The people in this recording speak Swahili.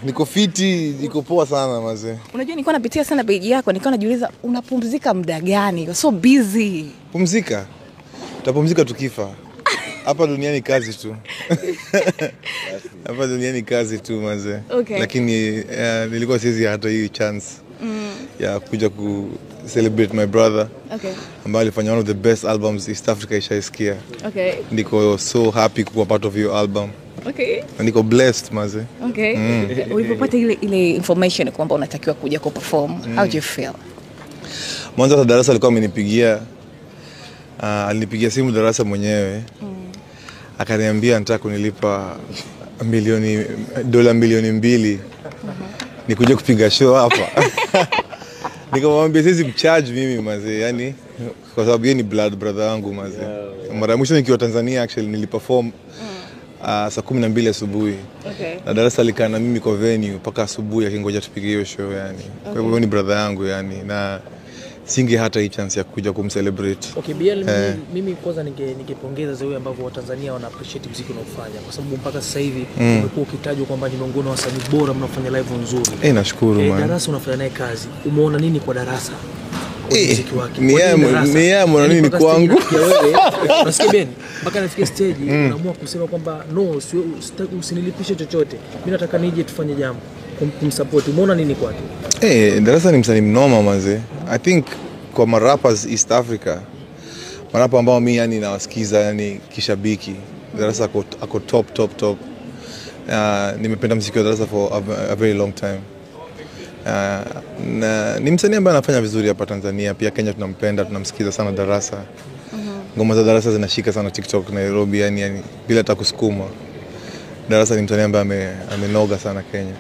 Niko fiti, niko poa sana mazee. Unajua nilikuwa napitia sana page yako, nilikuwa najiuliza unapumzika muda gani? You're so busy. Pumzika? Tutapumzika tukifa. Hapa duniani kazi tu. Hapa duniani kazi tu mazee. Okay. Lakini nilikuwa siwezi hata hii chance ya kuja ku celebrate my brother. Okay. Ambaye alifanya one of the best albums East Africa ishaisikia. Okay. Niko so happy kuwa part of your album. Okay. Na niko blessed mazee. Okay. Ulipopata ile information kwamba unatakiwa kuja ku perform, how do you feel? Mwanzo hata Darasa alikuwa amenipigia, alinipigia simu Darasa mwenyewe. Akaniambia anataka kunilipa $2 milioni nikuje kupiga show hapa. Nikamwambia siwezi mcharge mimi mazee, yani kwa sababu yeye ni blood brother wangu mazee. Mara ya mwisho nikiwa Tanzania actually niliperform saa 12 asubuhi. Okay. Na Darasa alikaa na mimi kwa venue mpaka asubuhi akingoja tupige hiyo show yani. Kwa hivyo ni brother yangu yani, na singe hata hii chance ya kuja kumcelebrate. Okay, Bien, mimi kwanza ningepongeza zaidi ambavyo Watanzania wana appreciate muziki unaofanya kwa sababu mpaka sasa hivi umekuwa ukitajwa kwamba ni miongoni mwa wasanii bora mnaofanya live nzuri. Nashukuru man. Darasa unafanya naye kazi. Umeona nini kwa Darasa? Kwa muziki wake. Ni Kwa yeye nini Darasa? ni yeye ameona Yaani nini mpaka stage kwangu? inafikia wewe, unasikia Ben? Mpaka nafikia stage unaamua kusema kwamba no, usinilipishe chochote. Mimi nataka nije tufanye jambo kumsupport. Umeona nini kwake? Darasa ni msanii mnoma manze. I think kwa marappers East Africa, marapa ambao mi yani nawasikiza yani kishabiki, Darasa ako top top top. Nimependa muziki wa Darasa for a very long time. Na ni msanii ambaye anafanya vizuri hapa Tanzania, pia Kenya tunampenda, tunamsikiza sana Darasa. Ngoma za Darasa zinashika sana TikTok Nairobi, yani bila hata kusukuma. Darasa ni msanii ambaye amenoga sana Kenya.